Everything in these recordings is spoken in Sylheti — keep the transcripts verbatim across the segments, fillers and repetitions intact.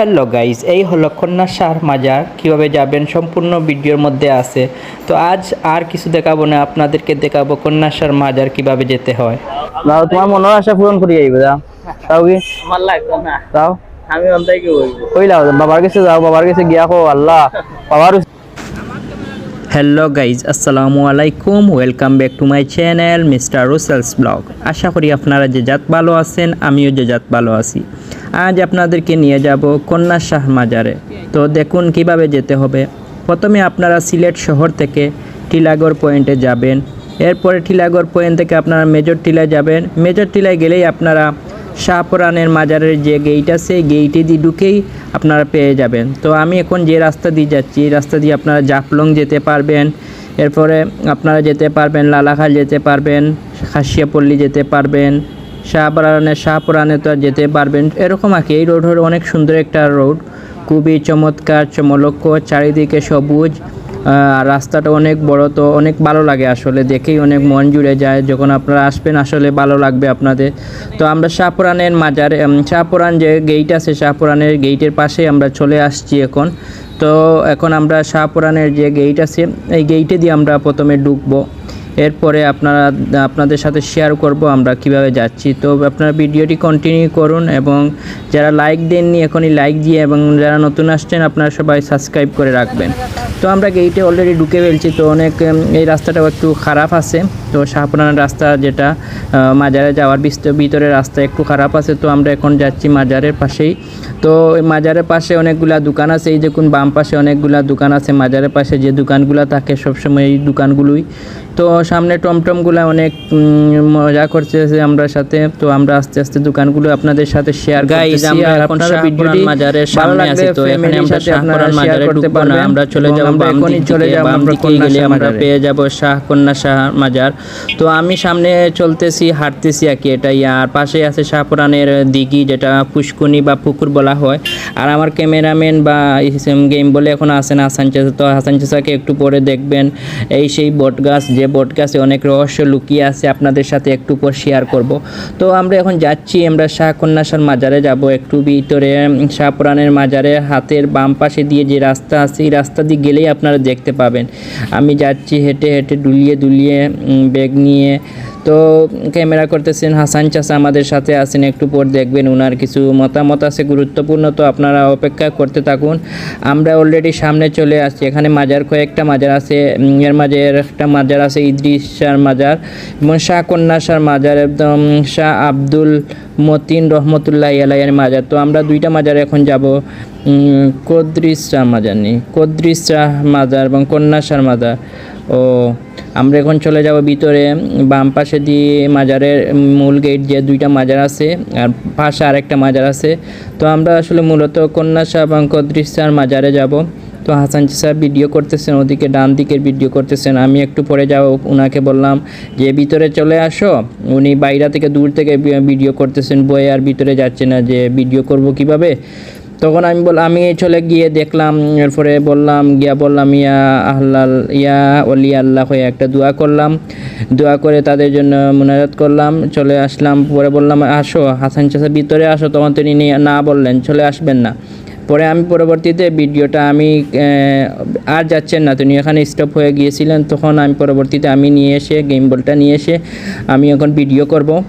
Hello guys, এই হলো কন্যাশার মাজার। কিভাবে যাবেন সম্পূর্ণ ভিডিওর মধ্যে আছে। তো আজ আর কিছু দেখাবো না, আপনাদেরকে দেখাবো কন্যাশার মাজার কিভাবে যেতে হয়। যাও, তোমার মনের আশা পূরণ করি আইবে, যাও। যাও কি? আমার লাগতো না। যাও। আমি অন্তায় কি বলবো? কইলাও, বাবার কাছে যাও, বাবার কাছে গিয়া কও, "আল্লাহ, বাবার।" হ্যালো গাইজ, আসসালামু আলাইকুম। Welcome back to my channel, mister রুসেলস ব্লগ। আশা করি আপনারা যে জাত ভালো আছেন, আমিও যে জাত ভালো আছি। আজ আপনাদেরকে নিয়ে যাব কন্যাশাহ মাজারে। তো দেখুন কিভাবে যেতে হবে। প্রথমে আপনারা সিলেট শহর থেকে টিলাগড় পয়েন্টে যাবেন। এরপরে টিলাগড় পয়েন্ট থেকে আপনারা মেজর টিলায় যাবেন। মেজর টিলায় গেলেই আপনারা শাহপরানের মাজারের যে গেট আছে, এই গেইটে দিয়ে ঢুকেই আপনারা পেয়ে যাবেন। তো আমি এখন যে রাস্তা দিয়ে যাচ্ছি, এই রাস্তা দিয়ে আপনারা জাফলং যেতে পারবেন, এরপরে আপনারা যেতে পারবেন লালাখাল, যেতে পারবেন খাসিয়াপল্লী, যেতে পারবেন শাহপরানে, শাহপরানে তো যেতে পারবেন। এরকম আর কি, এই রোড অনেক সুন্দর একটা রোড, খুবই চমৎকার, চমলক্ষ, চারিদিকে সবুজ। আর রাস্তাটা অনেক বড়, তো অনেক ভালো লাগে আসলে, দেখেই অনেক মন জুড়ে যায়। যখন আপনারা আসবেন, আসলে ভালো লাগবে আপনাদের। তো আমরা শাহপরানের মাজার, উম, শাহপরান যে গেট আছে, শাহপরানের গেটের পাশে আমরা চলে আসছি এখন। তো এখন আমরা শাহপরানের যে গেট আছে, এই গেটে দিয়ে আমরা প্রথমে ঢুকবো। এরপরে আপনারা, আপনাদের সাথে শেয়ার করব আমরা কিভাবে যাচ্ছি। তো আপনারা ভিডিওটি কন্টিনিউ করুন এবং যারা লাইক দেননি, এখনই লাইক দিয়ে, এবং যারা নতুন আসছেন, আপনারা সবাই সাবস্ক্রাইব করে রাখবেন। তো আমরা গেটে অলরেডি ঢুকে ফেলছি। তো অনেক, উম, এই রাস্তাটাও একটু খারাপ আছে। তো শাহপরানের রাস্তা যেটা, আহ, মাজারে যাওয়ার ভিত-, ভিতরে রাস্তা একটু খারাপ আছে। তো আমরা এখন যাচ্ছি মাজারের পাশেই। তো এই মাজারের পাশে অনেকগুলা দোকান আছে। এই দেখুন, বাম পাশে অনেকগুলা দোকান আছে। মাজারের পাশে যে দোকানগুলা থাকে সবসময়, এই দোকানগুলোই। তো সামনে টমটমগুলা অনেক, উম, মজা করতেছে আমরার সাথে। তো আমরা আস্তে আস্তে দোকানগুলো আপনাদের সাথে শেয়ার গাইজ, করতেছি। আমরা আর এখন আপনারা শাহপরান ভিডিওটি মাজারের ভালো সামনে লাগলে আছি। তো এখানে ফ্যামিলির আমরা সাথে আপনারা শাহপরান শেয়ার মাজারে করতে ঢুকবো না, পারবেন। আমরা চলে এবং যাব আমরা বাম এখন দিক চলে থেকে। যাব বাম আমরা দিকে গেলে কন্যাশাহ আমরা মাজারে। পেয়ে যাব শাহ কন্যাশাহ মাজার। তো আমি সামনে চলতেছি, হাঁটতেছি আর কি, এটাই। আর পাশে আছে শাহপরানের দিঘি, যেটা পুষ্কুনি বা পুকুর বলা হয়। আর আমার ক্যামেরাম্যান বা গেম বলে এখন আছেন হাসান চাচা, তো হাসান চাচাকে একটু পরে দেখবেন। এই সেই বটগাছ, যে বটগাছে অনেক রহস্য লুকিয়ে আছে, আপনাদের সাথে একটু পর শেয়ার করব। তো আমরা এখন যাচ্ছি, আমরা শাহ কন্যাশার মাজারে যাব একটু ভিতরে। উম, শাহপরানের মাজারের হাতের বাম পাশে দিয়ে যে রাস্তা আছে, এই রাস্তা দিয়ে গেলেই আপনারা দেখতে পাবেন। আমি যাচ্ছি হেঁটে হেঁটে, দুলিয়ে দুলিয়ে, উম, ব্যাগ নিয়ে। তো ক্যামেরা করতেছেন হাসান চাচা, আমাদের সাথে আছেন, একটু পর দেখবেন ওনার কিছু মতামত আছে গুরুত্বপূর্ণ। তো আপনারা অপেক্ষা করতে থাকুন। আমরা অলরেডি সামনে চলে আসছি। এখানে মাজার, কয়েকটা মাজার আছে। উম, এর মাঝে একটা মাজার আছে ইদ্রিস শাহর মাজার এবং শাহ কন্যাশার মাজার, একদম শাহ আব্দুল মতিন রহমতুল্লাহ আলাইহির মাজার। তো আমরা দুইটা মাজারে এখন যাব। উম, কদ্রিস শাহ মাজার নেই, কদ্রিস শাহ মাজার এবং কন্যাশার মাজার। ও, আমরা এখন চলে যাব ভিতরে। বাম পাশে দিয়ে মাজারের মূল গেট, যে দুইটা মাজার আছে, আর পাশে আরেকটা মাজার আছে। তো আমরা আসলে মূলত কন্যাশাহ এবং কদ্রিস শাহর মাজারে যাব। তো হাসান চাচা ভিডিও করতেছেন, ওদিকে ডান দিকের ভিডিও করতেছেন। আমি একটু পরে যাও, ওনাকে বললাম যে ভিতরে চলে আসো। উনি বাইরে থেকে, দূর থেকে ভি-, ভিডিও করতেছেন, বয়ে আর ভিতরে যাচ্ছে না, যে ভিডিও করব কিভাবে। তখন আমি বল-, আমি চলে গিয়ে দেখলাম, এরপরে বললাম, গিয়া বললাম, "ইয়া আহলাল, ইয়া ওলি আল্লাহ" হয়ে একটা দোয়া করলাম। দোয়া করে তাদের জন্য মোনাজাত করলাম, চলে আসলাম। পরে বললাম, "আসো হাসান চাচা, ভিতরে আসো।" তখন তিনি নি-, না বললেন, চলে আসবেন না। পরে আমি পরবর্তীতে ভিডিওটা আমি, আহ, আর যাচ্ছেন না, তিনি এখানে স্টপ হয়ে গিয়েছিলেন। তখন আমি পরবর্তীতে আমি নিয়ে এসে, গেম বলটা নিয়ে এসে আমি এখন ভিডিও করব।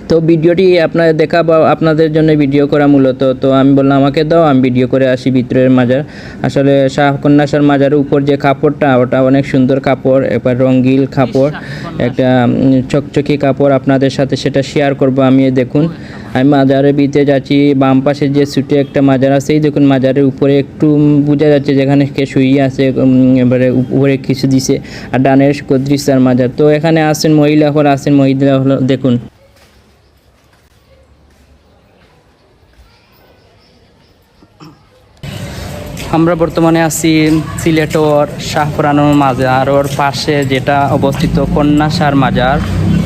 তো ভিডিওটি আপনাদের দেখাবো, আপনাদের জন্য ভিডিও করা মূলত। তো আমি বললাম, "আমাকে দাও, আমি ভিডিও করে আসি ভিতরের মাজার।" আসলে শাহ কন্যাশার মাজারের উপর যে কাপড়টা, ওটা অনেক সুন্দর কাপড়, একবার রঙ্গিল কাপড়, একটা, উম, চকচকি কাপড়, আপনাদের সাথে সেটা শেয়ার করব আমি। এই দেখুন, আমি মাজারের ভিতরে যাচ্ছি। বাম পাশে যে ছোটো একটা মাজার আছে, এই দেখুন, মাজারের উপরে একটু, উম, বোঝা যাচ্ছে যেখানে কে শুয়ে আছে, উম, এবারে উপ-, উপরে কিছু দিছে। আর ডানের কদ্রিস শাহর মাজার। তো এখানে আছেন মহিলা হল, আছেন মহিলা হল, দেখুন। আমরা বর্তমানে আছি সিলেটর শাহপরানোর মাজারর পাশে, যেটা অবস্থিত কন্যাশার মাজার।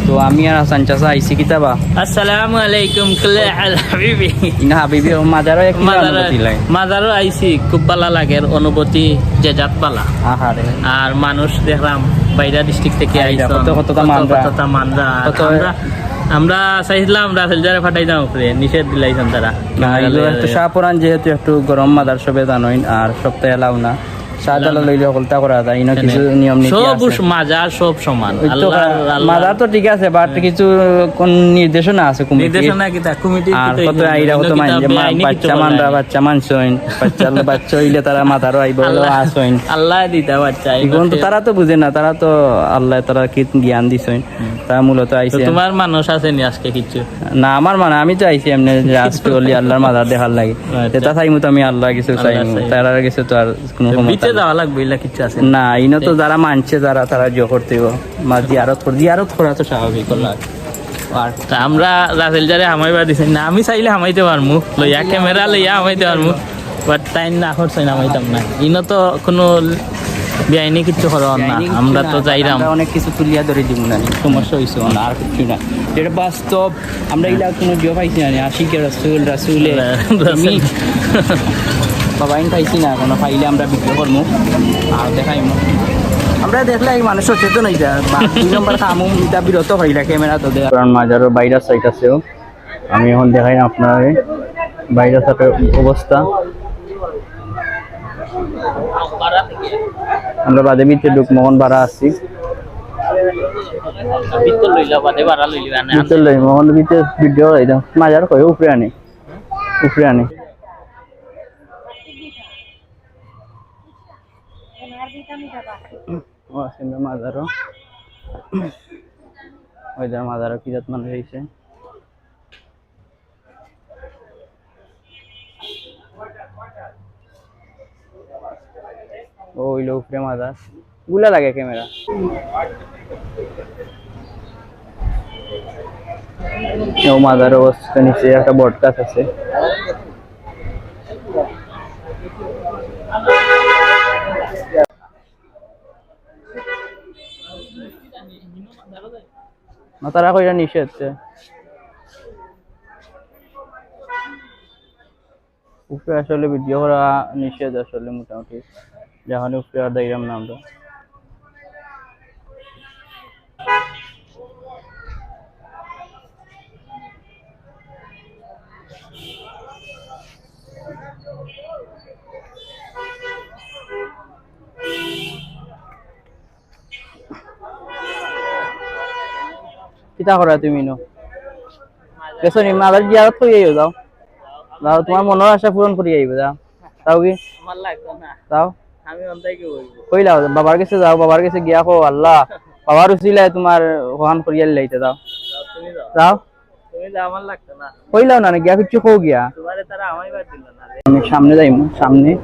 তো আমি আর হাসান চাচা আইছি কিতাবা। আসসালামু আলাইকুম, কুল্লে আল হাবিবি। না হাবিবি, ও মাজারও এক মাজারও, অনুভূতি লাগে। মাজারও আইছি, খুব ভালা লাগের অনুভূতি, যে জাত ভালা। আহারে। আর মানুষ দেখলাম বাইরা ডিস্ট্রিক্ট থেকে আইরা, আইছন, কত, কততা কত, মানরা। কততা মানরা। আর কত আমরা আমরা চাইছিলাম রাসেল জারে ফাটাই দাম উপরে, নিষেধ দিলাইছইন তারা। না, এগুলো একটু শাহপরান, যেহেতু একটু গরম মাদার সবে জানোইন, আর সপ্তাহে এলাও না। শাহজালাল লইলে হকলতা করা যায়, ইনো কিছু নিয়ম নীতি সব আছে। উস-, মাজার সব সমান। ওই তো আল্লাহ, কা-, আল্লাহ। মাজার তো ঠিক আছে, বাট কিছু কোন নির্দেশনা আছে কমিটির? নির্দেশনা কিতা? কমিটি আর তো কত ইনো, আইরা ইনো কত কিতা মাইনষে, মা-, বেআইনি কিছু বাচ্চা করা মানরা, যায়। বাচ্চা মানছইন, বাচ্চা, বাচ্চা অইলে তারা মাদারও আইবো, আল্লাহ, আসইন। আল্লাহ দিতা বাচ্চা, ইনো এখন তো সে- তারা তো বুঝে না, তারা তো আল্লাহ তারা কি জ্ঞান দিছইন, তারা মূলত তো আইছে। তোমার মানুষ আছে নি আজকে কিছু? না, আমার মানে আমি তো আইছি এমনি just অলি আল্লাহর মাজার দেখার লাগি। আচ্ছা। যেটা চাইমু তো আমি আল্লাহ কিছু আল্লাহ চাইমু, চাইমু। তারার কিছু তো আর কোনো তো ক্ষমতা ভিতরে নেই। যাওয়া লাগবে, ইলা কিছু আছে? না, ইনো তো যারা মানছে, যারা, তারা জো করতে হইব। মা জিয়ারত কর-, জিয়ারত করা তো স্বাভাবিক, আল্লাহ। আর তা আমরা রাসেল জারে হামাইবার দিছি না, আমি চাইলে হামাইতে পারমু, লইয়া ক্যামেরা লইয়া হামাইতে পারমু, বাট তাইন না করছইন, হামাইতাম না। ইনো তো কোনো বেআইনি কিছু করা না, বেআইনি কিচ্ছু আমরা না, তো যাইরাম। আমরা অনেক কিছু তুলিয়া ধরে দিব না, সমস্যা হইছে না, আর কিচ্ছু না। যেটা বাস্তব, আমরা ইলা কোনো জিও পাইছি না, আশিকে রসুল, রাসুলে, রাসুল। আমি বাবাইন পাইছি না, কোনো পাইলে আমরা ভিডিও করমু আর দেখাইমু। আমরা দেখলে এই মানুষ সচেতন হয়ে যায়, বা দুই নম্বর কামু ইটা বিরত হইলা ক্যামেরা তো দেখা। কারণ মাজারও ভাইরাস হইতাছেও, আমি এখন দেখাই না আপনারে ভাইরাস একটা অবস্থা। আমরা বাদে ভিতরে ঢুকমু, এখন বারা আছি। ভিতর লইলা বাদে বারা লইলা না। ভিতর লইমু, এখন ভিতরে ভিডিও হইতাম। মাজার কই উপরে আনি, উপরে আনি। ও আছে না মাজারও। ওই যে মাজারও কি জাত মানুষ হইছে। ও হইলো উপরে মাজার। গুলা লাগে ক্যামেরা। ও মাজার অবস্থিত নিচে একটা বট গাছ আছে। না, তারা কইরা নিষেধ। উপরে আসলে ভিডিও করা নিষেধ আসলে মোটামুটি, যেখানে উপরে আর দেখলাম না আমরা। কিতা করা তুমি নো? গেছো নি? মাজার জিয়ারত করি আইও, যাও। যাও, তোমার মনের আশা পূরণ করি আইবে, যাও। যাও কি? আমার লাগতো না। যাও। আমি অন্তাই কি বলবো? কইলাও, বাবার গেছে যাও, বাবার গেছে গিয়া কও, "আল্লাহ, বাবার উসিলায় তোমার ওখান করিয়া লাইতে যাও।" যাও, তুমি যাও। যাও। তুমি যাও, আমার লাগতো না। কইলাও না, না, গিয়া কিচ্ছু কও গিয়া। তোমারে তারা আমায় বাদ দিল না রে। আমি সামনে যাইমু, সামনে।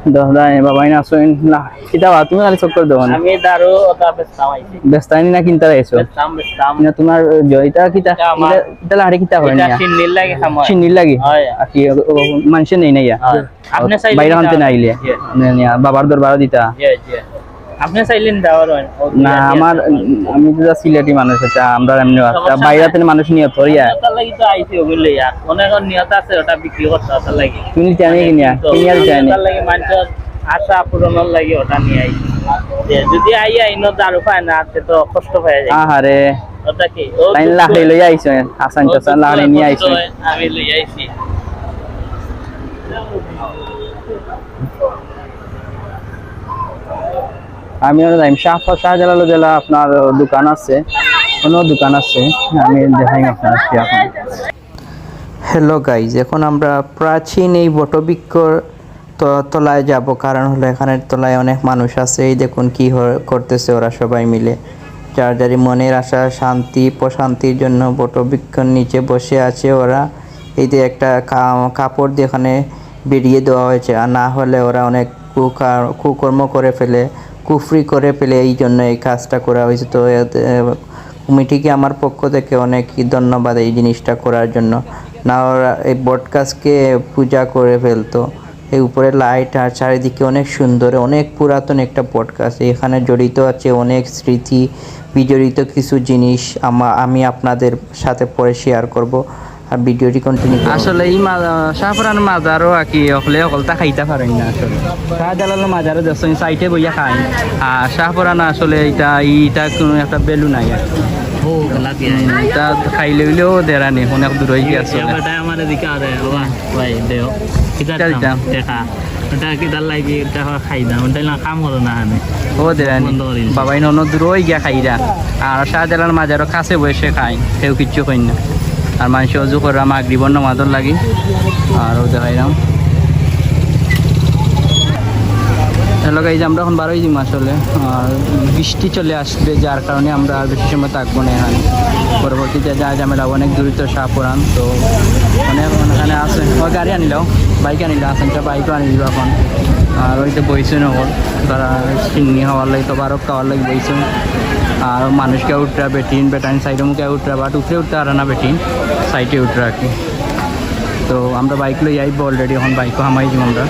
দশ দাঁড়াই, বাবা, ইনা আসইন না। কিতা বা, তুমি খালি চক্কর দেও না। আমি দারু ওটা বেচতাম আইছি। বেচতানি না কিনতে আইছো? বেচতাম, বেচতাম। না, তোমার জয়টা কিতা? এটা আমার। ইটা, ইটা লাহড়ি কিতা হয় এটা না? শিন্নির লাগি খামো। শিন্নির লাগি? হয়। আর কি, ও, ও, মানুষে নেই না ইয়া? হয়। আপনি চাইলে বাইরে নিতে আনতে না পারেন। আইলে? জি। না, না, বাবার দরবারও দিতা? জি, জি। আপনি চাইলে নিতে পারেন। ও, না, জি, আমার, জি। আমি তো সিলেটি মানুষ, এটা আমরা এমনি বাচ্চা, সমস্যা বাইরে নাই। থেকে মানুষ নিয়ে ধরিয়া। আপনার লাগি তো আইছি, বুঝলে, আর অনেক নিয়ত আছে, ওটা বিক্রি করতে, ওটার লাগি। তুমি জানি মানে, কিনিয়া, তো কিনিয়া জানি। ওটার লাগি মানুষের আশা পূরণের লাগি ওটা নিয়ে আইছি। যে যদি আইয়া ইনো দারু পায় না, তে তো কষ্ট পায় যায়। আহারে। ওটা কি? ও তাই দুঃখ লাহড়ি হয়। লইয়া আইছো, হাসান ও টাসান দুঃখ লাহড়ি হয়, নিয়ে কষ্ট আইছো। হয়, আমি লইয়া আইছি। আমি ওরা যাই, শাহ-, শাহজালাল জেলা আপনার দোকান আছে, কোনো দোকান আছে, আমি দেখাই আপনার কি এখন। হ্যালো গাইজ, এখন আমরা প্রাচীন এই বটবৃক্ষর ত-, তলায় যাব, কারণ হলো এখানের তলায় অনেক মানুষ আছে। এই দেখুন কি হ-, করতেছে ওরা সবাই মিলে, যার যার মনের আশা, শান্তি, প্রশান্তির জন্য বটবৃক্ষর নিচে বসে আছে ওরা। এই যে একটা কা-, কাপড় দিয়ে এখানে বেরিয়ে দেওয়া হয়েছে, আর না হলে ওরা অনেক কুকার-, কুকর্ম করে ফেলে, কুফরি করে ফেলে, এই জন্য এই কাজটা করা হয়েছে। তো এতে, কমিটিকে আমার পক্ষ থেকে অনেক ধন্যবাদ এই জিনিসটা করার জন্য। না ওরা এই বট গাছকে পূজা করে ফেলতো। এই উপরে লাইট আর চারিদিকে অনেক সুন্দর, অনেক পুরাতন একটা বট গাছ। এখানে জড়িত আছে অনেক স্মৃতি বিজড়িত কিছু জিনিস আমা-, আমি আপনাদের সাথে পরে শেয়ার করব। ভিডিওটি কন্টিনিউ করো। আসলে এই মা-, শাহপরান মাজারও আর কি, হকলে হকলতা খাইতা পারইন না আসলে। শাহজালাল মাজারও দেখছইন, সাইডে বইয়া খাইন। আর শাহপরান আসলে এটা, এটা কোনো একটা ভ্যালু নাই আর কি। ও, গলা দিয়া। হুম, এটা খাইলে হইলেও দেরানি, অনেক দূর হয়ে গেছে। বেটা আমার এদিকে আরে, বাবা, ভাই, দেও। কিতা কিতা দিতাম? দিতাম? দেখা। ওটা কিতার লাগি, ওটা খাই না, ওটা না কাম করো না আনে। ও দেরানি। বন্ধ করি দিছি। বাবাই নন দূর হয়ে গিয়া খাইরা। আর শাহজালাল মাজারও কাছে বসে খাই, কেউ কিচ্ছু কই না। আর মানুষ অজু করা মাগরিবর নামাজর লাগি। আর ও দেখাইলাম। হ্যালো গাইজ, আমরা এখন বারোই দিন আসলে। আর বৃষ্টি চলে আসবে, যার কারণে আমরা আর বেশি সময় থাকবো না এখানে। পরবর্তীতে যা ঝামেলা, অনেক দূরিত শাহপরান, তো অনেক ওখানে আছে। ও গাড়ি আনিলাও, বাইক আনিলাম, আছে একটা বাইকও আনি দিব এখন। আর ওই তো বইছে নগর, তারা চিংড়ি খাওয়ার লাগি, তো বারো খাওয়ার লাগি বইছে। আর মানুষকে উঠরা বেটিন, বেটাইন সাইডে মুখে উঠরা, বাট উপরে উঠতে আর না বেটিন, সাইডে উঠরা আর কি। তো আমরা বাইক লই আইব অলরেডি, এখন বাইকও হামাই দিব আমরা।